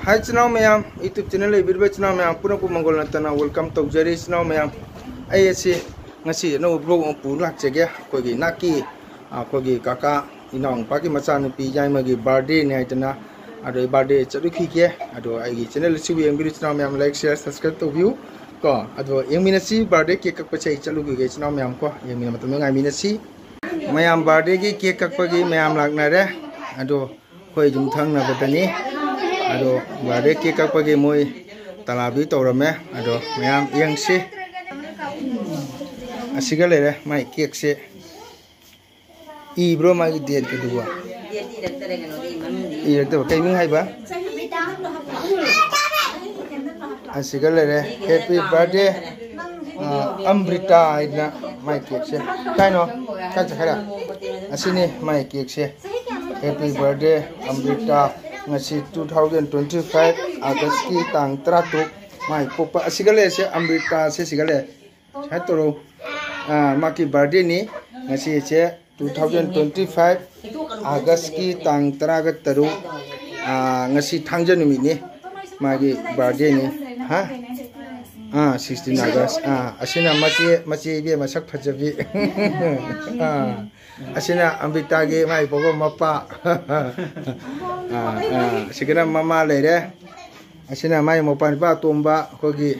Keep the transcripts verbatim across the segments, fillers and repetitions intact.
ꯍꯥꯏ ꯏꯆꯤꯟ ꯏꯅꯥꯎ ꯃꯌꯥꯝ, YouTube channel ꯂꯩꯕꯤꯔꯤꯕ ꯏꯆꯤꯟ ꯏꯅꯥꯎ ꯃꯌꯥꯝ ꯄꯨꯝꯅꯃꯛꯄꯨ ꯃꯪꯒꯣꯜ ꯅꯠꯇꯅ welcome ꯇꯧꯖꯔꯤ꯫ ꯏꯆꯤꯟ ꯏꯅꯥꯎ ꯃꯌꯥꯝ, ꯑꯩ ꯑꯁꯤ ꯉꯁꯤ ꯑꯅꯧꯕ vlog ꯑꯃ ꯄꯨ ꯂꯥꯛꯆꯒꯦ꯫ ꯑꯩꯈꯣꯏꯒꯤ ꯅꯥꯛꯀꯤ, ꯑꯩꯈꯣꯏꯒꯤ ꯀꯥꯀꯥ ꯏꯅꯥꯎ ꯅꯨꯄꯥꯒꯤ ꯃꯆꯥꯅꯨꯄꯤ ꯌꯥꯏꯃꯒꯤ birthdayꯅꯤ ꯍꯥꯏꯗꯅ, ꯑꯗꯣ ꯑꯩ birthday ꯆꯠꯂꯨꯈꯤꯒꯦ꯫ ꯑꯗꯣ ꯑꯩꯒꯤ channel ꯑꯁꯤꯕꯨ ꯌꯦꯡꯕꯤꯔꯤ ꯏꯆꯤꯟ ꯏꯅꯥꯎ ꯃꯌꯥꯝ like, share, subscribe ꯇꯧꯕꯤꯌꯨ ꯀꯣ꯫ ꯑꯗꯣ ꯌꯦꯡꯃꯤꯟꯅꯁꯤ, birthday cake ꯀꯛꯄꯁꯦ ꯑꯩ ꯆꯠꯂꯨꯈꯤꯒꯦ ꯏꯆꯤꯟ ꯏꯅꯥꯎ ꯃꯌꯥꯝ ꯀꯣ, ꯌꯦꯡꯃꯤꯟꯅ ꯃꯇꯝꯗ ꯉꯥꯏꯃꯤꯟꯅꯁꯤ꯫ ꯃꯌꯥꯝ birthdayꯒꯤ cake ꯀꯛꯄꯒꯤ ꯃꯌꯥꯝ ꯂꯥꯛꯅꯔꯦ꯫ ꯑꯗꯣ ꯑꯩꯈꯣꯏ ꯌꯨꯝꯊꯪꯅꯕꯗꯅꯤ꯫ ꯑꯗꯣ birthday cake ꯀꯛꯄꯒꯤ ꯃꯣꯏ ꯇꯂꯥꯕꯤ ꯇꯧꯔꯝꯃꯦ꯫ ꯑꯗꯣ ꯃꯌꯥꯝ ꯌꯦꯡꯁꯤ꯫ ꯑꯁꯤꯒ ꯂꯩꯔꯦ ꯃꯥꯏ cakeꯁꯦ꯫ ꯏꯕ꯭ꯔꯣ ꯃꯥꯒꯤ dateꯀꯗꯨꯕꯣ? Date ꯏꯔꯛꯇꯔꯦ, ꯀꯩꯅꯣꯗꯤ ꯃꯃꯤꯡꯗꯤ꯫ ꯏꯔꯛꯇꯕ꯫ ꯀꯩ ꯃꯤꯡ ꯍꯥꯏꯕ? ꯑꯁꯤꯒ ꯂꯩꯔꯦ, "Happy birthday, ꯑ, ꯑꯝꯔꯤꯇꯥ" ꯍꯥꯏꯗꯅ ꯃꯥꯏ cakeꯁꯦ꯫ ꯀꯥꯏꯅꯣ? ꯀꯥꯏ ꯆꯠꯈ꯭ꯔꯦ? ꯑꯁꯤꯅꯤ ꯃꯥꯏ cakeꯁꯦ꯫ "Happy birthday, Amrita". ꯉꯁꯤ two thousand twenty five Augustꯀꯤ ꯇꯥꯡ ꯇꯔꯥꯇꯔꯨꯛ ꯃꯥꯏ ꯄꯣꯛꯄ꯫ ꯑꯁꯤꯒ ꯂꯩꯔꯤꯁꯦ ꯑꯝꯔꯤꯇꯥꯁꯦ, ꯁꯤꯒ ꯂꯩꯔꯦ꯫ ꯁꯥꯏꯠ ꯇꯧꯔꯣ꯫ ꯑꯥ, ꯃꯥꯒꯤ birthdayꯅꯤ꯫ ꯉꯁꯤꯁꯦ two thousand twenty five Augustꯀꯤ ꯇꯥꯡ ꯇꯔꯥꯒ ꯇꯔꯨꯛ꯫ ꯑꯥ, ꯉꯁꯤ ꯊꯥꯡꯖ ꯅꯨꯃꯤꯠꯅꯤ꯫ ꯃꯥꯒꯤ birthdayꯅꯤ꯫ ꯍꯥ? ꯑꯥ, sixteen August꯫ ꯑꯥ, ꯑꯁꯤꯅ ꯃꯆꯦ, ꯃꯆꯦ ꯏꯕꯦꯝꯃ ꯁꯛ ꯐꯖꯕꯤ꯫ ꯑꯥ, ꯑꯁꯤꯅ ꯑꯝꯕꯤꯇꯥꯒꯤ ꯃꯥꯏ ꯄꯣꯛꯄ ꯃꯄꯥ꯫ ꯑꯥ, ꯑꯥ, ꯑꯁꯤꯒꯅ ꯃꯃꯥ ꯂꯩꯔꯦ꯫ ꯑꯁꯤꯅ ꯃꯥꯏ ꯃꯧꯄꯥ ꯅꯨꯄꯥ ꯑꯇꯣꯝꯕ ꯑꯩꯈꯣꯏꯒꯤ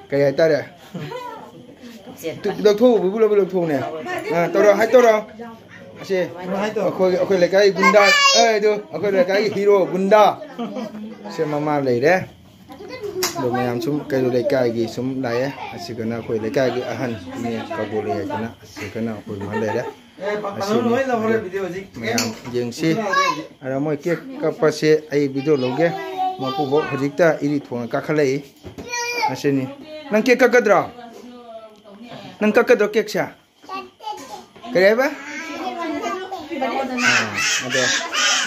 ꯀꯩ ꯍꯥꯏꯇꯥꯔꯦ? ꯇꯨ, ꯂꯧꯊꯣꯛꯎ, ꯕꯨꯕꯨ ꯂꯧꯕ ꯂꯧꯊꯣꯛꯎꯅꯦ꯫ ꯑꯥ, ꯇꯧꯔꯣ, ꯍꯥꯏ ꯇꯧꯔꯣ꯫ ꯑꯁꯤ, ꯑꯩꯈꯣꯏ, ꯑꯩꯈꯣꯏ ꯂꯩꯀꯥꯏ ꯒꯨꯟꯗꯥ, ꯑꯦ, ꯑꯗꯨ, ꯑꯩꯈꯣꯏ ꯂꯩꯀꯥꯏꯒꯤ hero ꯒꯨꯟꯗꯥ꯫ ꯁꯦ ꯃꯃꯥ ꯂꯩꯔꯦ꯫ ꯑꯗꯣ ꯃꯌꯥꯝ ꯁꯨꯝ ꯀꯩꯔꯣꯜ ꯂꯩꯀꯥꯏꯒꯤ ꯁꯨꯝ ꯂꯥꯛꯑꯦ꯫ ꯑꯁꯤꯒꯅ ꯑꯩꯈꯣꯏ ꯂꯩꯀꯥꯏꯒꯤ ꯑꯍꯟ, ꯏꯅꯦ ꯀꯕꯣꯂꯤ ꯍꯥꯏꯗꯅ, ꯑꯁꯤꯒꯅ ꯑꯩꯈꯣꯏ ꯃꯥ ꯂꯩꯔꯦ꯫ ꯑꯁꯤꯅꯤ꯫ ꯃꯌꯥꯝ ꯌꯦꯡꯁꯤ꯫ ꯑꯗ ꯃꯣꯏ cake ꯀꯛꯄꯁꯦ ꯑꯩ video ꯂꯧꯒꯦ꯫ ꯃꯄꯨꯕꯣꯛ ꯍꯧꯖꯤꯛꯇ ꯏꯔꯤ ꯊꯣꯡꯅ ꯀꯥꯈꯠꯂꯛꯏ꯫ ꯑꯁꯤꯅꯤ꯫ ꯅꯪ cake ꯀꯛꯀꯗ꯭ꯔꯣ? ꯅꯪ ꯀꯛꯀꯗ꯭ꯔꯣ cakeꯁꯦ? ꯀꯔꯤ ꯍꯥꯏꯕ? ꯑꯥ, ꯑꯗꯣ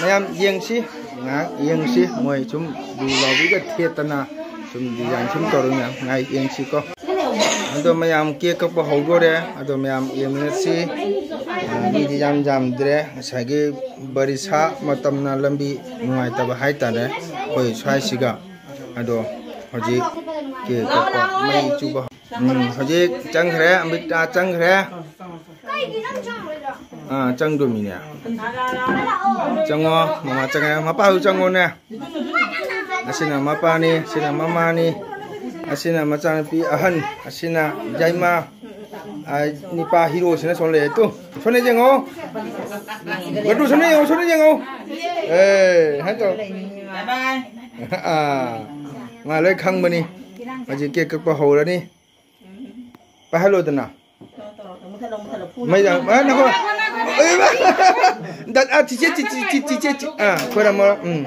ꯃꯌꯥꯝ ꯌꯦꯡꯁꯤ, ꯉꯥꯏꯍꯥꯛ ꯌꯦꯡꯁꯤ꯫ ꯃꯣꯏ ꯁꯨꯝ ꯂꯨ ꯂꯥꯎꯕꯤꯒ ꯊꯦꯠꯇꯅ ꯁꯨꯝ design ꯁꯨꯝ ꯇꯧꯔꯤ ꯃꯌꯥꯝ ꯉꯥꯏꯍꯥꯛ ꯌꯦꯡꯁꯤꯀꯣ꯫ ꯑꯗꯣ ꯃꯌꯥꯝ cake ꯀꯛꯄ ꯍꯧꯗꯣꯔꯦ꯫ ꯑꯗꯣ ꯃꯌꯥꯝ ꯌꯦꯡꯃꯤꯟꯅꯁꯤ꯫ ꯑꯥ, ꯃꯤꯗꯤ ꯌꯥꯝ ꯌꯥꯝꯗ꯭ꯔꯦ꯫ ꯉꯁꯥꯏꯒꯤ ꯕꯥꯔꯤꯁꯥ ꯃꯇꯝꯅ ꯂꯝꯕꯤ ꯅꯨꯡꯉꯥꯏꯇꯕ ꯍꯥꯏꯇꯥꯔꯦ꯫ ꯑꯩꯈꯣꯏ ꯁ꯭ꯋꯥꯏꯁꯤꯒ꯫ ꯑꯗꯣ ꯍꯧꯖꯤꯛ ꯀꯦꯛ ꯀꯛꯄ ꯃꯩ ꯆꯨꯕ꯫ ꯎꯝ, ꯍꯧꯖꯤꯛ ꯆꯪꯈ꯭ꯔꯦ, ꯑꯃ꯭ꯔꯤꯇꯥ ꯆꯪꯈ꯭ꯔꯦ꯫ ꯀꯩꯒꯤ ꯅꯪ ꯆꯪꯉꯣꯏꯗ꯭ꯔꯣ? ꯑꯥ, ꯆꯪꯗꯣꯃꯤꯅꯦ꯫ ꯂꯥꯛꯑꯣ꯫ ꯆꯪꯉꯣ, ꯃꯃꯥ ꯆꯪꯉꯦ꯫ ꯃꯄꯥꯁꯨ ꯆꯪꯉꯣꯅꯦ꯫ ꯑꯁꯤꯅ ꯃꯄꯥꯅꯤ, ꯑꯁꯤꯅ ꯃꯃꯥꯅꯤ, ꯑꯁꯤꯅ ꯃꯆꯥꯅꯨꯄꯤ ꯑꯍꯟ, ꯑꯁꯤꯅ ꯌꯥꯏꯃ꯫ ꯑꯥ, ꯅꯤꯄꯥ ꯍꯤꯔꯣꯁꯤꯅ ꯁꯣꯝ ꯂꯩꯔꯦ꯫ ꯇꯨ, ꯁꯣꯝꯗ ꯌꯦꯡꯉꯣ꯫ ꯒꯗꯨ, ꯁꯣꯝꯗ ꯌꯦꯡꯉꯣ, ꯁꯣꯝꯗ ꯌꯦꯡꯉꯣ꯫ ꯑꯦ, ꯍꯥꯏ ꯇꯧ꯫ ꯑꯥ, ꯃꯥ ꯂꯣꯏ ꯈꯪꯕꯅꯤ꯫ ꯍꯧꯖꯤꯛ ꯀꯦꯛ ꯀꯛꯄ ꯍꯧꯔꯅꯤ꯫ ꯄꯥꯏꯍꯜꯂꯣꯗꯅ꯫ ꯃꯩ ꯂꯥꯛ-, ꯑ, ꯅꯈꯣ-, ꯑ, ꯆꯤꯆꯦ, ꯆꯤ-, ꯆꯤ-, ꯆꯤ-, ꯆꯤꯆꯦ, ꯆꯤ-, ꯑ, ꯈꯣꯏꯔꯝꯃꯣ, ꯎꯝ꯫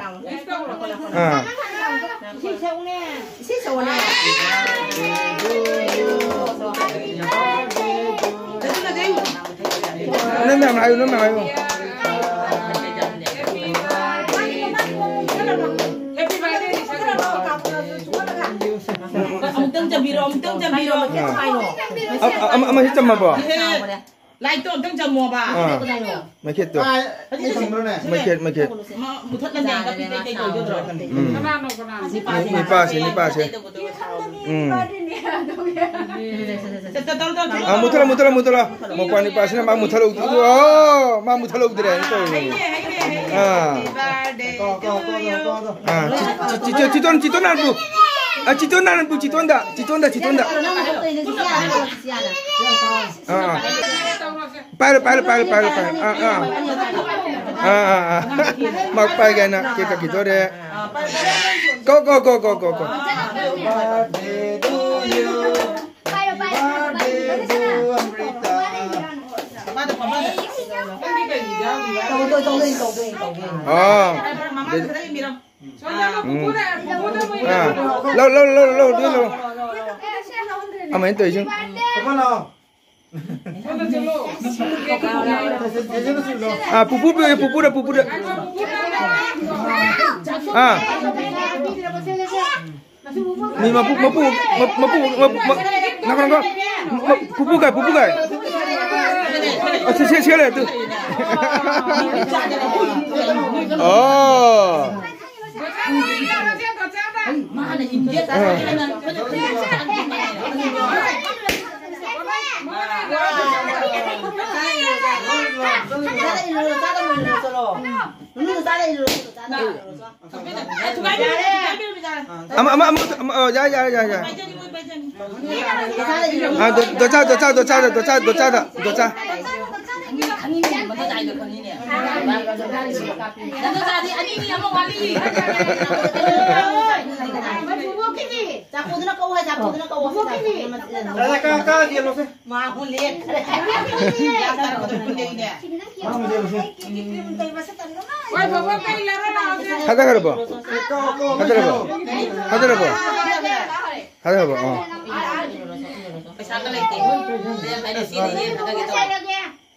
ꯑ꯫ ꯅꯪ ꯃꯌꯥꯝ ꯍꯥꯏꯌꯨ, ꯅꯪ ꯃꯌꯥꯝ ꯍꯥꯏꯌꯨ꯫ ꯑꯃꯨꯛꯇꯪ ꯆꯟꯕꯤꯔꯣ, ꯑꯃꯨꯛꯇꯪ ꯆꯟꯕꯤꯔꯣ꯫ ꯑ, ꯑ, ꯑꯃ, ꯑꯃ ꯍꯦꯛ ꯆꯝꯃꯕꯣ? ꯂꯥꯏꯠꯇꯣ ꯑꯝꯇꯪ ꯆꯝꯃꯣꯕ꯫ ꯑꯥ꯫ ꯀꯩꯅꯣ? ꯃꯩꯈꯦꯠꯇꯣ꯫ ꯑꯥ, ꯑꯩ ꯊꯝꯕ꯭ꯔꯣꯅꯦ? ꯃꯩꯈꯦꯠ, ꯃꯩꯈꯦꯠ꯫ ꯃ-, ꯃꯨꯊꯠꯂ ꯌꯦꯡꯉꯒ ꯄꯤꯖꯩ ꯇꯧꯗꯣꯏꯗ꯭ꯔꯣ? ꯎꯝ꯫ ꯀꯅꯥꯅꯣ, ꯀꯅꯥꯅꯣ? ꯅꯨꯄꯥꯁꯦ, ꯅꯨꯄꯥꯁꯦ꯫ ꯎꯝ꯫ ꯇꯧ, ꯇꯧ, ꯇꯧ, ꯇꯧ꯫ ꯑꯥ, ꯃꯨꯊꯠꯂꯣ, ꯃꯨꯊꯠꯂꯣ, ꯃꯨꯊꯠꯂꯣ꯫ ꯃꯧꯄ꯭ꯋꯥ ꯅꯨꯄꯥꯁꯤꯅ ꯃꯥ ꯃꯨꯊꯠꯍꯧꯗ-, ꯑꯣ, ꯃꯥ ꯃꯨꯊꯠꯍꯧꯗ꯭ꯔꯦ ꯍꯥꯏꯅ ꯇꯧꯔꯤꯅꯦ꯫ ꯍꯩꯅꯦ, ꯍꯩꯅꯦ, ꯍꯩꯅꯦ꯫ ꯑꯥ꯫ Happy birthday to you. ꯑꯥ, ꯆꯤ-, ꯆꯤ-, ꯆꯤ-, ꯆꯤꯇꯣꯟ, ꯆꯤꯇꯣꯟ ꯅꯥꯟꯕꯨ꯫ ꯑꯥ, ꯆꯤꯇꯣꯟ ꯅꯥꯟꯕꯨ, ꯆꯤꯇꯣꯟꯗ, ꯆꯤꯇꯣꯟꯗ, ꯆꯤꯇꯣꯟꯗ꯫ ꯑꯥ, ꯑꯥ꯫ ꯄꯥꯏꯔꯣ, ꯄꯥꯏꯔꯣ, ꯄꯥꯏꯔꯣ, ꯄꯥꯏꯔꯣ, ꯄꯥꯏꯔꯣ꯫ ꯑꯥ, ꯑꯥ꯫ ꯑꯥ, ꯑꯥ, ꯑꯥ꯫ ꯃꯥ ꯄꯥꯏꯒꯦ ꯍꯥꯏꯅ cake ꯀꯛꯈꯤꯗꯣꯔꯦ꯫ Go, go, go, go, go, go꯫ Birthday to you. Birthday to Amrita. ꯇꯧꯗꯣꯏ, ꯇꯧꯗꯣꯏ, ꯇꯧꯗꯣꯏ, ꯇꯧꯗꯣꯏ꯫ ꯑꯥ꯫ ꯃꯃꯥꯗ ꯈꯔ ꯌꯦꯡꯕꯤꯔꯝ꯫ ꯎꯝ꯫ ꯑꯥ꯫ ꯂꯧ, ꯂꯧ, ꯂꯧ, ꯂꯧ, ꯂꯧ, ꯂꯧ꯫ ꯑꯃ ꯑꯩꯅ ꯇꯧꯔꯤꯁꯤ꯫ ꯁꯣꯝꯗ ꯆꯠꯂꯣ꯫ ꯑꯥ, ꯄꯨꯄꯨ ꯄꯨꯔꯦ, ꯄꯨꯄꯨꯗ, ꯄꯨꯄꯨꯗ꯫ ꯑꯥ꯫ ꯃꯤ ꯃꯄꯨ, ꯃꯄꯨ, ꯃ-, ꯃꯄꯨ, ꯃꯄꯨ, ꯃ-, ꯉꯥꯏꯈꯣ, ꯉꯥꯏꯈꯣ꯫ ꯃ-, ꯄꯨꯄꯨ ꯀꯥꯏ, ꯄꯨꯄꯨ ꯀꯥꯏ? ꯑ, ꯁꯤ, ꯁꯤ, ꯁꯤ ꯂꯩ, ꯑꯗꯨ꯫ ꯑꯣ꯫ ꯃꯥꯅ ꯏꯟꯗꯤꯌꯥ ꯆꯠꯈ꯭ꯔꯦꯅ ꯑꯩꯈꯣꯏꯅ ꯈꯪꯗꯦ꯫ ꯑꯃ, ꯑꯃ, ꯑꯃ, ꯑꯃ, ꯑ, ꯌꯥꯏ, ꯌꯥꯏ, ꯌꯥꯏ, ꯌꯥꯏ꯫ ꯑ, ꯗꯣ-, ꯗꯣꯆꯥ, ꯗꯣꯆꯥ, ꯗꯣꯆꯥ, ꯗꯣꯆꯥ, ꯗꯣꯆꯥ, ꯗꯣꯆꯥ꯫ ꯈꯪꯉꯤꯅꯦ, ꯈꯪꯉꯤꯅꯦ, ꯃꯗꯨ ꯆꯥꯏꯗꯣ ꯈꯪꯉꯤꯅꯦ꯫ ꯅꯗꯣ ꯆꯥꯗꯤ ꯑꯅꯤꯅꯤ ꯑꯃ ꯋꯥꯠꯂꯤ꯫ ꯆꯥꯛꯄꯨꯗꯨꯅ ꯀꯧ ꯍꯥꯏ, ꯆꯥꯛꯄꯨꯗꯨꯅ ꯀꯧ ꯍꯥꯏ꯫ ꯀꯥ, ꯀꯥ, ꯌꯦꯜꯂꯣꯁꯦ꯫ ꯃꯥ ꯍꯨꯟ ꯂꯦꯞꯈ꯭ꯔꯦ꯫ ꯌꯥꯝ ꯇꯟꯕꯗꯣ ꯍꯨꯟ ꯂꯩꯅꯦ꯫ ꯊꯥꯗꯈ꯭ꯔꯕꯣ? ꯊꯥꯗꯔꯕꯣ? ꯊꯥꯗꯔꯕꯣ? ꯑꯣ꯫ ꯄꯩꯁꯥꯒ ꯂꯩꯇꯦ꯫ ꯃꯌꯥꯝ ꯍꯥꯏꯅ ꯁꯤꯗꯤ ꯌꯦꯟ ꯊꯥꯗꯒꯦ ꯇꯧꯕ꯫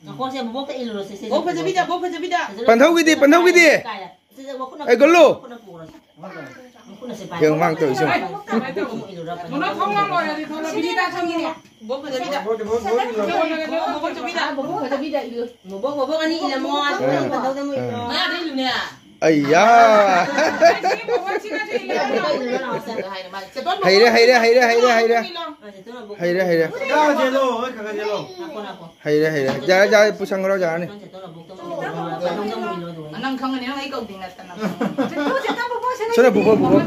ꯃꯈꯣꯡꯁꯦ ꯃꯕꯣꯛꯇ ꯏꯜꯂꯨꯔꯣꯁꯦ, ꯁꯦ, ꯁꯦ, ꯁꯦ꯫ ꯕꯣꯛ ꯐꯖꯕꯤꯗ, ꯕꯣꯛ ꯐꯖꯕꯤꯗ꯫ ꯄꯟꯊꯧꯒꯤꯗꯤ, ꯄꯟꯊꯧꯒꯤꯗꯤ꯫ ꯀꯥꯏꯗ? ꯁꯤꯗ ꯃꯈꯨꯠꯅ ꯑꯩ ꯒꯨꯜꯂꯨ꯫ ꯃꯈꯨꯠꯅ ꯄꯨꯔꯣꯁꯦ꯫ ꯃꯈꯨꯠꯅ ꯁꯦ ꯄꯥꯏ꯫ ꯌꯦꯡꯉꯨ ꯃꯥꯅ ꯇꯧꯔꯤꯁꯦ ꯌꯦꯡꯉꯨ꯫ ꯃꯈꯨꯠꯅ ꯄꯨꯔꯣꯁꯦ꯫ ꯕꯣꯛ ꯐꯖꯕꯤꯗ꯫ ꯕꯣꯛ ꯐꯖꯕꯤꯗ꯫ ꯕꯣꯛ ꯐꯖꯕꯤꯗ ꯏꯜꯂꯨ꯫ ꯃꯕꯣꯛ, ꯃꯕꯣꯛ ꯑꯅꯤ ꯏꯜꯂꯝꯃꯣ꯫ ꯑꯗꯨꯒ ꯄꯟꯊꯧꯗ ꯑꯃꯨꯛ ꯏꯜꯂꯣ꯫ ꯃꯌꯥꯗ ꯏꯜꯂꯨꯅꯦ꯫ ꯑꯩꯌꯥ꯫ ꯍꯩꯔꯦ, ꯍꯩꯔꯦ, ꯍꯩꯔꯦ, ꯍꯩꯔꯦ, ꯍꯩꯔꯦ꯫ ꯍꯩꯔꯦ, ꯍꯩꯔꯦ꯫ ꯀꯥ ꯆꯦꯜꯂꯣ, ꯍꯣꯏ, ꯈꯔ ꯈꯔ ꯆꯦꯜꯂꯣ꯫ ꯍꯩꯔꯦ, ꯍꯩꯔꯦ꯫ ꯌꯥꯔꯦ, ꯌꯥꯔꯦ, ꯄꯨꯁꯟꯈ꯭ꯔꯣ, ꯌꯥꯔꯅꯤ꯫ ꯅꯪ ꯈꯪꯉꯅꯤ, ꯅꯪ ꯑꯩ ꯀꯧꯗ꯭ꯔꯤ ꯅꯠꯇꯅ꯫ ꯁꯣꯝꯗ ꯄꯨꯄꯣꯛ, ꯄꯨꯄꯣꯛ꯫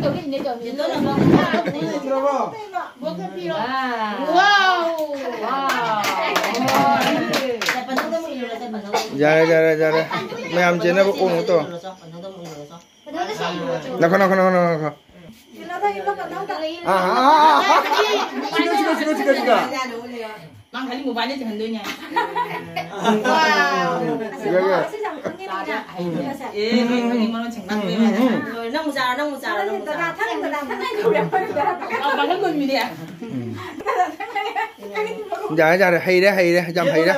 ꯌꯥꯔꯦ, ꯌꯥꯔꯦ, ꯌꯥꯔꯦ꯫ ꯃꯌꯥꯝ ꯆꯦꯟꯅꯕ ꯀꯣꯡꯅ ꯇꯧ꯫ ꯅꯈꯣ, ꯅꯈꯣ, ꯅꯈꯣ, ꯅꯈꯣ, ꯅꯈꯣ꯫ ꯑꯥ, ꯑꯥ, ꯑꯥ, ꯑꯥ꯫ ꯁꯤꯒ, ꯁꯤꯒ, ꯁꯤꯒ, ꯁꯤꯒ, ꯁꯤꯒ꯫ ꯃꯥ ꯈꯜꯂꯤ ꯃꯣꯕꯥꯏꯜꯗ ꯆꯤꯡꯍꯟꯗꯣꯏꯅꯦ꯫ ꯁꯤꯒ, ꯁꯤꯒ꯫ ꯆꯥꯗ ꯍꯩꯅꯦ꯫ ꯑꯦ, ꯅꯣꯏ ꯈꯪꯉꯤ ꯃꯔꯣꯟ ꯁꯦꯡꯅ ꯊꯣꯛꯑꯦ ꯃꯥꯅ꯫ ꯅꯪ ꯃꯨꯛ ꯆꯥꯔꯣ, ꯅꯪ ꯃꯨꯛ ꯆꯥꯔꯣ, ꯅꯪ ꯃꯨꯛ ꯆꯥꯔꯣ꯫ ꯑ, ꯃꯥꯡꯍꯟꯕ ꯃꯤꯅꯦ꯫ ꯌꯥꯔꯦ, ꯌꯥꯔꯦ, ꯍꯩꯔꯦ, ꯍꯩꯔꯦ, ꯌꯥꯝ ꯍꯩꯔꯦ꯫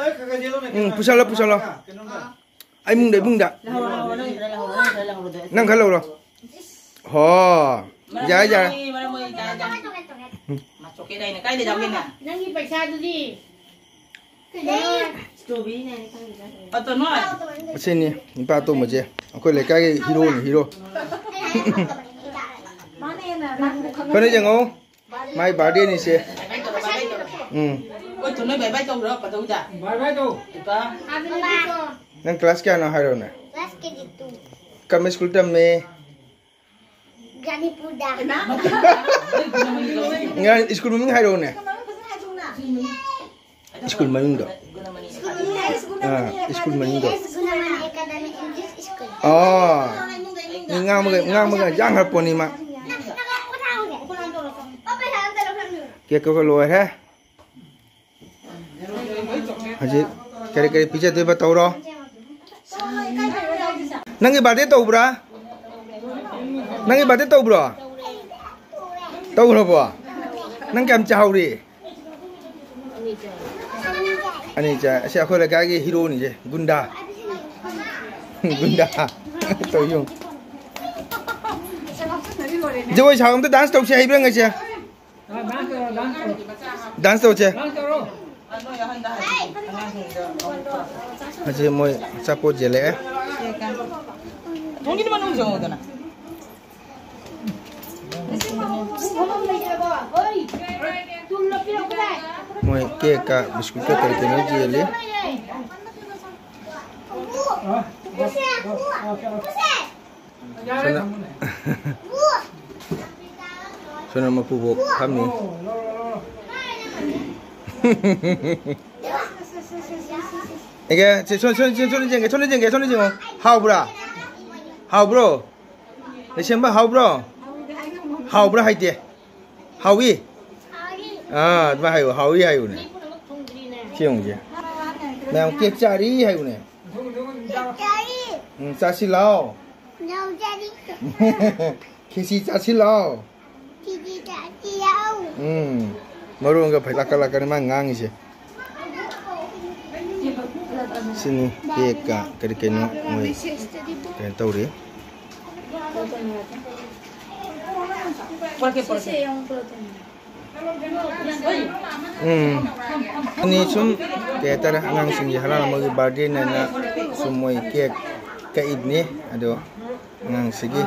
ꯎꯝ, ꯄꯨꯁꯜꯂꯣ, ꯄꯨꯁꯜꯂꯣ꯫ ꯏꯃꯨꯡꯗ, ꯏꯃꯨꯡꯗ꯫ ꯂꯧꯍꯧꯔꯣ, ꯂꯧꯍꯧꯔꯣ, ꯅꯪ ꯈꯔ ꯂꯧꯍꯧꯔꯣ, ꯅꯪ ꯈꯔ ꯂꯧꯍꯧꯔꯣ꯫ ꯅꯪ ꯈꯔ ꯂꯧꯔꯣ꯫ ꯍꯣ꯫ ꯃꯔꯝ ꯌꯥꯏ, ꯌꯥꯏ꯫ ꯃꯣꯏ, ꯃꯔꯝ ꯃꯣꯏ, ꯌꯥꯏ, ꯌꯥꯏ꯫ ꯃꯥ ꯆꯣꯀꯦꯠ ꯍꯥꯏꯅ ꯀꯥꯏꯗ ꯌꯥꯎꯒꯦꯅꯦ? ꯅꯪꯒꯤ ꯄꯩꯁꯥꯗꯨꯗꯤ꯫ ꯀꯩꯅꯣ? ꯏꯁꯇ꯭ꯔꯣꯕꯦꯔꯤꯅꯦ ꯍꯥꯏꯅ ꯈꯪꯗꯦꯗ꯫ ꯑꯇꯣꯟ ꯍꯣꯏ꯫ ꯑꯁꯤꯅꯤ ꯅꯨꯄꯥ ꯑꯇꯣꯝꯕꯁꯦ꯫ ꯑꯩꯈꯣꯏ ꯂꯩꯀꯥꯏꯒꯤ ꯍꯤꯔꯣꯅꯤ, ꯍꯤꯔꯣ꯫ ꯃꯥꯅ ꯍꯦꯟꯅ ꯑꯩꯈꯣꯏꯅ ꯌꯦꯡꯉꯣ, ꯃꯥꯏ ꯕꯥꯔꯗꯦꯅꯤꯁꯦ꯫ ꯎꯝ꯫ ꯑꯩꯈꯣꯏ ꯊꯣꯏꯅ ꯕꯥꯏ ꯕꯥꯏ ꯇꯧꯔꯣ, ꯀꯗꯧꯗ? ꯕꯥꯏ ꯕꯥꯏ ꯇꯧ꯫ ꯏꯄꯥ꯫ ꯅꯪ ꯀ꯭ꯂꯥꯁ ꯀꯌꯥꯅꯣ ꯍꯥꯏꯔꯣꯅꯦ? ꯀ꯭ꯂꯥꯁ ꯀꯦ ꯖꯤ ꯇꯨ꯫ ꯀꯔꯝꯕ ꯁ꯭ꯀꯨꯜ ꯇꯝꯃꯦ? ꯒ꯭ꯌꯥꯅꯤꯄꯨꯔꯗ꯫ ꯉꯔꯥꯡ ꯁ꯭ꯀꯨꯜ ꯃꯃꯤꯡ ꯍꯥꯏꯔꯛꯑꯣꯅꯦ꯫ ꯁ꯭ꯀꯨꯜ ꯃꯃꯤꯡꯗꯣ꯫ ꯑꯥ, ꯁ꯭ꯀꯨꯜ ꯃꯃꯤꯡꯗꯣ꯫ ꯒꯨꯅꯃꯅꯤ ꯑꯦꯀꯥꯗꯃꯤ ꯏꯪꯂꯤꯁ ꯁ꯭ꯀꯨꯜ꯫ ꯑꯣ꯫ ꯃꯤ ꯉꯥꯡꯕꯒ, ꯉꯥꯡꯕꯒ ꯌꯥꯝ ꯍꯩꯔꯛꯄꯣꯠꯅꯤ ꯃꯥ꯫ ꯀꯦꯛ ꯀꯛꯄ ꯂꯣꯏꯔꯦ꯫ ꯍꯧꯖꯤꯛ ꯀꯔꯤ ꯀꯔꯤ ꯄꯤꯖꯗꯣꯏꯕ ꯇꯧꯔꯣ꯫ ꯅꯪꯒꯤ ꯕꯥꯔꯗꯦ ꯇꯧꯕ꯭ꯔꯥ? ꯅꯪꯒꯤ ꯕꯥꯔꯗꯦ ꯇꯧꯕ꯭ꯔꯣ? ꯇꯧꯈ꯭ꯔꯕꯣ? ꯅꯪ ꯀꯌꯥꯝ ꯆꯥꯍꯧꯔꯤ? ꯑꯅꯤ ꯆꯥꯏ꯫ ꯑꯁꯤ ꯑꯩꯈꯣꯏ ꯂꯩꯀꯥꯏꯒꯤ ꯍꯤꯔꯣꯅꯤꯁꯦ, ꯒꯨꯟꯗꯥ꯫ ꯒꯨꯟꯗꯥ꯫ ꯇꯧ ꯌꯦꯡꯉꯨ꯫ ꯖꯒꯣꯏ ꯁꯥꯕ ꯑꯝꯇ ꯗꯥꯟꯁ ꯇꯧꯁꯦ ꯍꯩꯕ꯭ꯔꯥ ꯉꯁꯤ? ꯗꯥꯟꯁ ꯇꯧꯁꯦ꯫ ꯍꯧꯖꯤꯛ ꯃꯣꯏ ꯑꯆꯥꯄꯣꯠ ꯌꯦꯜꯂꯛꯑꯦ꯫ ꯊꯣꯡꯒꯤꯗꯤ ꯃꯅꯨꯡ ꯆꯪꯉꯛꯎꯗꯅ꯫ ꯃꯣꯏ ꯀꯦꯛꯀ ꯕꯤꯁꯀꯨꯠꯀ ꯀꯔꯤ ꯀꯩꯅꯣ ꯌꯦꯜꯂꯤ꯫ ꯁꯣꯝꯗ, ꯁꯣꯝꯗ ꯃꯄꯨꯕꯣꯛ ꯐꯝꯃꯤ꯫ ꯑꯦꯒꯦ, ꯁꯤ ꯁꯣꯝ, ꯁꯣꯝ, ꯁꯣꯝ, ꯁꯣꯝꯗ ꯌꯦꯡꯒꯦ, ꯁꯣꯝꯗ ꯌꯦꯡꯒꯦ, ꯁꯣꯝꯗ ꯌꯦꯡꯉꯣ꯫ ꯍꯥꯎꯕ꯭ꯔꯥ? ꯍꯥꯎꯕ꯭ꯔꯣ? ꯂꯩꯁꯦꯝꯕ ꯍꯥꯎꯕ꯭ꯔꯣ? ꯍꯥꯎꯕ꯭ꯔꯥ ꯍꯥꯏꯗꯦ꯫ ꯍꯥꯎꯏ? ꯑꯥ, ꯑꯗꯨꯃꯥꯏ ꯍꯥꯏꯌꯨ, ꯍꯥꯎꯏ ꯍꯥꯏꯌꯨꯅꯦ꯫ ꯁꯤ ꯌꯦꯡꯉꯨꯁꯦ꯫ ꯃꯌꯥꯝ ꯀꯦꯛ ꯆꯥꯔꯤ ꯍꯥꯏꯌꯨꯅꯦ꯫ ꯎꯝ, ꯆꯥꯁꯤ ꯂꯥꯎ꯫ ꯈꯦꯆꯤ ꯆꯥꯁꯤ ꯂꯥꯎ꯫ ꯎꯝ, ꯃꯔꯣꯟꯒ ꯐꯩ ꯂꯥꯛꯀ ꯂꯥꯛꯀꯅꯤ ꯃꯥ ꯉꯥꯡꯉꯤꯁꯦ꯫ ꯁꯤꯅꯤ ꯀꯦꯛꯀ ꯀꯔꯤ ꯀꯩꯅꯣ ꯃꯣꯏ ꯀꯩꯅꯣ ꯇꯧꯔꯤ꯫ ꯎꯝ꯫ ꯑꯅꯤ ꯁꯨꯝ ꯀꯩ ꯍꯥꯏꯇꯥꯔꯦ, ꯑꯉꯥꯡꯁꯤꯡꯒꯤ ꯍꯔꯥꯎ ꯑꯃꯒꯤ ꯕꯥꯔꯗꯦꯅꯦꯅ ꯁꯨꯝ ꯃꯣꯏ ꯀꯦꯛ ꯀꯛꯏꯕꯅꯤ꯫ ꯑꯗꯣ ꯑꯉꯥꯡꯁꯤꯒꯤ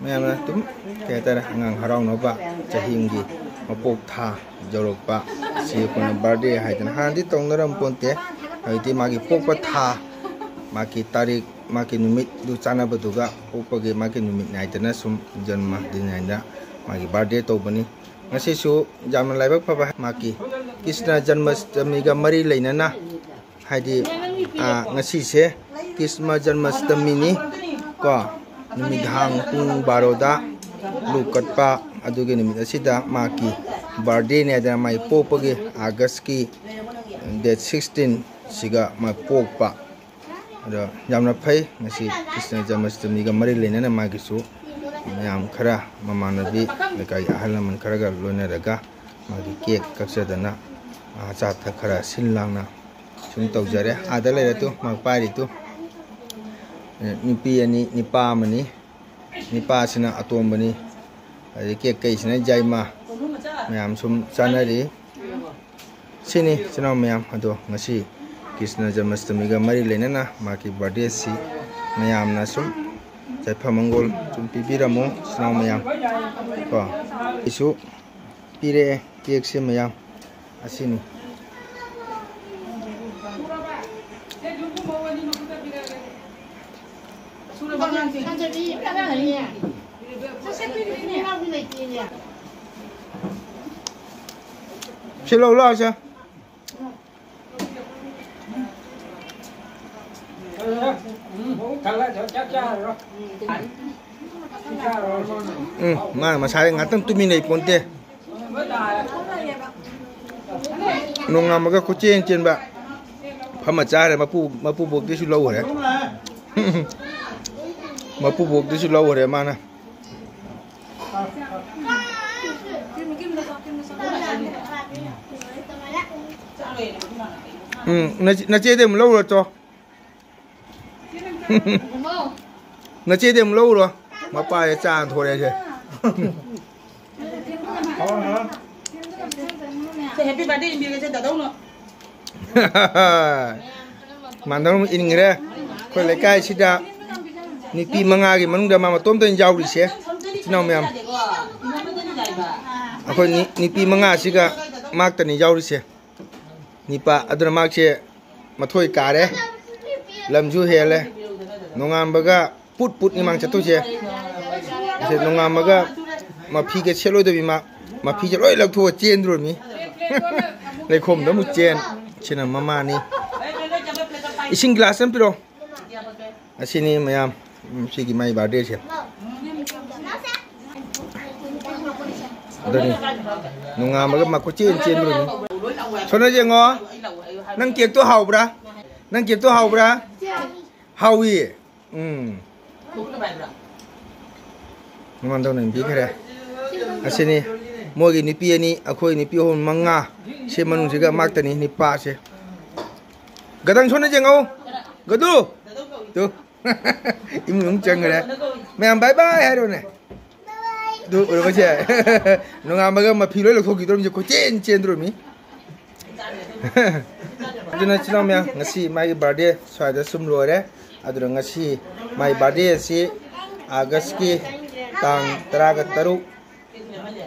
ꯃꯌꯥꯝꯅ ꯑꯗꯨꯝ, ꯀꯩ ꯍꯥꯏꯇꯥꯔꯦ, ꯑꯉꯥꯡ ꯍꯔꯥꯎꯅꯕ, ꯆꯍꯤ ꯑꯃꯒꯤ ꯃꯄꯣꯛ ꯊꯥ ꯌꯧꯔꯛꯄ, ꯁꯤ ꯑꯩꯈꯣꯏꯅ ꯕꯥꯔꯗꯦ ꯍꯥꯏꯗꯅ, ꯍꯥꯟꯅꯗꯤ ꯇꯧꯅꯔꯝ ꯄꯣꯟꯇꯦ꯫ ꯍꯧꯖꯤꯛꯇꯤ ꯃꯥꯒꯤ ꯄꯣꯛꯄ ꯊꯥ, ꯃꯥꯒꯤ ꯇꯥꯔꯤꯛ, ꯃꯥꯒꯤ ꯅꯨꯃꯤꯠꯇꯨ ꯆꯥꯟꯅꯕꯗꯨꯒ, ꯄꯣꯛꯄꯒꯤ ꯃꯥꯒꯤ ꯅꯨꯃꯤꯠ ꯅꯥꯏꯗꯅ ꯁꯨꯝ ꯖꯟꯃ ꯗꯤꯟ ꯅꯥꯏꯗꯅ ꯃꯥꯒꯤ ꯕꯥꯔꯗꯦ ꯇꯧꯕꯅꯤ꯫ ꯉꯁꯤꯁꯨ ꯌꯥꯝꯅ ꯂꯥꯏꯕꯛ ꯐꯕ, ꯃꯥꯒꯤ ꯀ꯭ꯔꯤꯁꯅ ꯖꯟꯃꯁꯇꯃꯤꯒ ꯃꯔꯤ ꯂꯩꯅꯅ, ꯍꯥꯏꯗꯤ, ꯑ, ꯉꯁꯤꯁꯦ ꯀ꯭ꯔꯤꯁꯅ ꯖꯟꯃꯁꯇꯃꯤꯅꯤ ꯀꯣ, ꯅꯨꯃꯤꯗꯥꯡ ꯄꯨꯡ ꯕꯥꯔꯣꯗ ꯂꯨ ꯀꯠꯄ, ꯑꯗꯨꯒꯤ ꯅꯨꯃꯤꯠ ꯑꯁꯤꯗ ꯃꯥꯒꯤ ꯕꯥꯔꯗꯦꯅꯦ ꯍꯥꯏꯗꯅ, ꯃꯥꯒꯤ ꯄꯣꯛꯄꯒꯤ ꯑꯥꯒꯁꯀꯤ ꯗꯦꯠ ꯁꯤꯛꯁꯇꯤꯟ ꯁꯤꯒ ꯃꯥ ꯄꯣꯛꯄ꯫ ꯑꯗꯣ ꯌꯥꯝꯅ ꯐꯩ꯫ ꯉꯁꯤ ꯀ꯭ꯔꯤꯁꯅ ꯖꯟꯃꯁꯇꯃꯤꯒ ꯃꯔꯤ ꯂꯩꯅꯅ ꯃꯥꯒꯤꯁꯨ ꯃꯌꯥꯝ ꯈꯔ, ꯃꯃꯥꯟꯅꯕꯤ, ꯂꯩꯀꯥꯏꯒꯤ ꯑꯍꯜ ꯂꯃꯟ ꯈꯔꯒ ꯂꯣꯏꯅꯔꯒ ꯃꯥꯒꯤ ꯀꯦꯛ ꯀꯛꯆꯗꯅ, ꯑ, ꯑꯆꯥ ꯑꯊꯛ ꯈꯔ ꯁꯤꯜ ꯂꯥꯡꯅ ꯁꯨꯝ ꯇꯧꯖꯔꯦ꯫ ꯑꯥꯗ ꯂꯩꯔꯦ ꯇꯨ, ꯃꯥ ꯄꯥꯏꯔꯤ ꯇꯨ꯫ ꯑꯦ, ꯅꯨꯄꯤ ꯑꯅꯤ, ꯅꯤꯄꯥ ꯑꯃꯅꯤ꯫ ꯅꯤꯄꯥꯁꯤꯅ ꯑꯇꯣꯝꯕꯅꯤ꯫ ꯑꯗꯩ ꯀꯦꯛ ꯀꯛꯏꯁꯤꯅ ꯌꯥꯏꯃ꯫ ꯃꯌꯥꯝ ꯁꯨꯝ ꯆꯥꯅꯔꯤ꯫ ꯁꯤꯅꯤ, ꯏꯆꯤꯟ ꯏꯅꯥꯎ ꯃꯌꯥꯝ꯫ ꯑꯗꯣ ꯉꯁꯤ ꯀ꯭ꯔꯤꯁꯅ ꯖꯟꯃꯁꯇꯃꯤꯒ ꯃꯔꯤ ꯂꯩꯅꯅ ꯃꯥꯒꯤ ꯕꯥꯔꯗꯦꯁꯤ ꯃꯌꯥꯝꯅ ꯁꯨꯝ ꯌꯥꯏꯐ ꯃꯪꯒꯣꯜ ꯁꯨꯝ ꯄꯤꯕꯤꯔꯝꯃꯨ, ꯏꯆꯤꯟ ꯏꯅꯥꯎ ꯃꯌꯥꯝ꯫ ꯀꯣ, ꯑꯩꯁꯨ ꯄꯤꯔꯛꯑꯦ ꯀꯦꯛꯁꯦ ꯃꯌꯥꯝ꯫ ꯑꯁꯤꯅꯤ꯫ ꯁꯤ ꯂꯧ ꯂꯥꯛꯑꯣꯁꯦ꯫ ꯎꯝ, ꯃꯥ ꯃꯁꯥꯗꯤ ꯉꯥꯛꯇꯪ ꯇꯨꯃꯤꯟ ꯂꯩ ꯄꯣꯟꯇꯦ꯫ ꯅꯣꯡꯉꯥꯟꯕꯒ ꯀꯣꯏꯆꯦꯟ ꯆꯦꯟꯕ꯫ ꯐꯝꯃ ꯆꯥꯔꯦ, ꯃꯄꯨ, ꯃꯄꯨꯕꯣꯛꯇꯩꯁꯨ ꯂꯧꯈ꯭ꯔꯦ꯫ ꯃꯄꯨꯕꯣꯛꯇꯩꯁꯨ ꯂꯧꯈ꯭ꯔꯦ ꯃꯥꯅ꯫ ꯎꯝ, ꯅꯆꯦ-, ꯅꯆꯦꯗꯤ ꯑꯃꯨꯛ ꯂꯧꯔꯨꯔꯣ ꯆꯣ꯫ ꯅꯆꯦꯗꯤ ꯑꯃꯨꯛ ꯂꯧꯔꯨꯔꯣ꯫ ꯃꯄꯥꯁꯦ ꯆꯥ ꯊꯣꯔꯛꯑꯦꯁꯦ꯫ ꯁꯦ, happy birthday ꯏꯟꯕꯤꯔꯒꯦꯁꯦ ꯗꯥꯗꯧꯅ꯫ ꯃꯥꯟꯗꯧ ꯏꯟꯈ꯭ꯔꯦ꯫ ꯑꯩꯈꯣꯏ ꯂꯩꯀꯥꯏꯁꯤꯗ ꯅꯨꯄꯤ ꯃꯉꯥꯒꯤ ꯃꯅꯨꯡꯗ ꯃꯥ ꯃꯇꯣꯝꯇꯅꯤ ꯌꯥꯎꯔꯤꯁꯦ꯫ ꯏꯆꯤꯟ ꯏꯅꯥꯎ ꯃꯌꯥꯝ, ꯑꯩꯈꯣꯏ ꯅꯤ-, ꯅꯨꯄꯤ ꯃꯉꯥꯁꯤꯒ ꯃꯥꯛꯇꯅꯤ ꯌꯥꯎꯔꯤꯁꯦ꯫ ꯅꯤꯄꯥ ꯑꯗꯨꯅ ꯃꯥꯛꯁꯦ ꯃꯊꯣꯏ ꯀꯥꯔꯦ, ꯂꯝꯁꯨ ꯍꯦꯜꯂꯦ꯫ ꯅꯣꯡꯉꯥꯟꯕꯒ ꯄꯨꯠ ꯄꯨꯠꯅꯤ ꯃꯥꯡ ꯆꯠꯇꯣꯏꯁꯦ꯫ ꯑꯁꯤ ꯅꯣꯡꯉꯥꯟꯕꯒ ꯃꯐꯤꯒ ꯁꯦꯠꯂꯣꯏꯗꯕꯤ ꯃꯥ, ꯃꯐꯤꯁꯦ ꯂꯣꯏ ꯂꯧꯊꯣꯛꯑ ꯆꯦꯟꯗ꯭ꯔꯣꯃꯤ꯫ ꯂꯩꯈꯣꯝꯗ ꯑꯃꯨꯛ ꯆꯦꯟ꯫ ꯁꯤꯅ ꯃꯃꯥꯅꯤ꯫ ꯏꯁꯤꯡ ꯒ꯭ꯂꯥꯁ ꯑꯃ ꯄꯤꯔꯛꯑꯣ꯫ ꯑꯁꯤꯅꯤ ꯃꯌꯥꯝ, ꯎꯝ, ꯁꯤꯒꯤ ꯃꯥꯏ ꯕꯥꯔꯗꯦꯁꯦ꯫ ꯑꯗꯨꯅꯤ, ꯅꯣꯡꯉꯥꯟꯕꯒ ꯃꯥ ꯀꯣꯏꯆꯦꯟ ꯆꯦꯟꯗ꯭ꯔꯣꯃꯤ꯫ ꯁꯣꯅ ꯌꯦꯡꯉꯣ, ꯅꯪ ꯀꯦꯛꯇꯣ ꯍꯥꯎꯕ꯭ꯔꯥ? ꯅꯪ ꯀꯦꯛꯇꯣ ꯍꯥꯎꯕ꯭ꯔꯥ? ꯍꯥꯎꯏ꯫ ꯎꯝ꯫ ꯃꯃꯥꯟꯗꯧꯅ ꯄꯤꯈ꯭ꯔꯦ꯫ ꯑꯁꯤꯅꯤ ꯃꯣꯏꯒꯤ ꯅꯨꯄꯤ ꯑꯅꯤ, ꯑꯩꯈꯣꯏ ꯅꯨꯄꯤ ꯑꯍꯨꯝ, ꯃꯉꯥ꯫ ꯁꯤ ꯃꯅꯨꯡꯁꯤꯒ ꯃꯥꯛꯇꯅꯤ ꯅꯤꯄꯥꯁꯦ꯫ ꯒꯗꯪ ꯁꯣꯟꯅ ꯌꯦꯡꯉꯧ꯫ ꯒꯗꯨ! ꯇꯨ꯫ ꯏꯃꯨꯡ ꯆꯪꯈ꯭ꯔꯦ꯫ ꯃꯌꯥꯝ bye bye ꯍꯥꯏꯔꯣꯅꯦ꯫ ꯑꯗꯨ ꯎꯔꯕꯁꯦ? ꯅꯣꯡꯉꯥꯟꯕꯒ ꯃꯐꯤ ꯂꯣꯏ ꯂꯧꯊꯣꯛꯈꯤꯗ꯭ꯔꯣꯝꯁꯦ, ꯀꯣꯏꯆꯦꯟ ꯆꯦꯟꯗ꯭ꯔꯣꯃꯤ꯫ ꯑꯗꯨꯅ ꯏꯆꯤꯟ ꯏꯅꯥꯎ ꯃꯌꯥꯝ, ꯉꯁꯤ ꯃꯥꯒꯤ ꯕꯥꯔꯗꯦ ꯁ꯭ꯋꯥꯏꯗ ꯁꯨꯝ ꯂꯣꯏꯔꯦ꯫ ꯑꯗꯨꯅ ꯉꯁꯤ ꯃꯥꯒꯤ ꯕꯥꯔꯗꯦ ꯑꯁꯤ ꯑꯥꯒꯁꯀꯤ ꯇꯥꯡ ꯇꯔꯥꯒ ꯇꯔꯨꯛ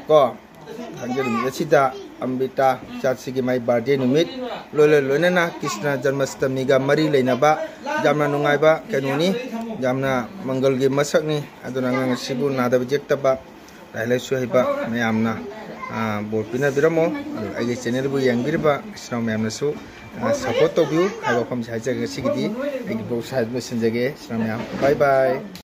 ꯀꯣ, ꯊꯥꯡꯖ ꯅꯨꯃꯤꯠ ꯑꯁꯤꯗ ꯑꯝꯔꯤꯇꯥ ꯆꯥꯠꯁꯤꯒꯤ ꯃꯥꯒꯤ ꯕꯥꯔꯗꯦ ꯅꯨꯃꯤꯠ, ꯂꯣꯏꯅ ꯂꯣꯏꯅꯅ ꯀ꯭ꯔꯤꯁꯅ ꯖꯟꯃꯁꯇꯃꯤꯒ ꯃꯔꯤ ꯂꯩꯅꯕ ꯌꯥꯝꯅ ꯅꯨꯡꯉꯥꯏꯕ ꯀꯩꯅꯣꯅꯤ꯫ ꯌꯥꯝꯅ ꯃꯪꯒꯜꯒꯤ ꯃꯁꯛꯅꯤ꯫ ꯑꯗꯨꯅ ꯑꯉꯥꯡ ꯑꯁꯤꯕꯨ ꯅꯥꯗꯕ ꯌꯦꯛꯇꯕ, ꯂꯥꯏꯔꯤꯛ ꯂꯥꯏꯁꯨ ꯍꯩꯕ ꯃꯌꯥꯝꯅ, ꯑ, ꯕꯣꯔ ꯄꯤꯅꯕꯤꯔꯝꯃꯣ꯫ ꯑꯗꯨꯒ ꯑꯩꯒꯤ ꯆꯦꯅꯦꯜꯕꯨ ꯌꯦꯡꯕꯤꯔꯤꯕ ꯏꯆꯤꯟ ꯏꯅꯥꯎ ꯃꯌꯥꯝꯅꯁꯨ, ꯑ, ꯁꯞꯄꯣꯔꯠ ꯇꯧꯕꯤꯌꯨ ꯍꯥꯏꯕ ꯋꯥꯐꯝꯁꯦ ꯍꯥꯏꯖꯔꯒ ꯉꯁꯤꯒꯤꯗꯤ ꯑꯩꯒꯤ ꯕ꯭ꯂꯣꯛ ꯁ꯭ꯋꯥꯏꯗ ꯂꯣꯏꯁꯤꯟꯖꯒꯦ꯫ ꯏꯆꯤꯟ ꯏꯅꯥꯎ ꯃꯌꯥꯝ, bye bye꯫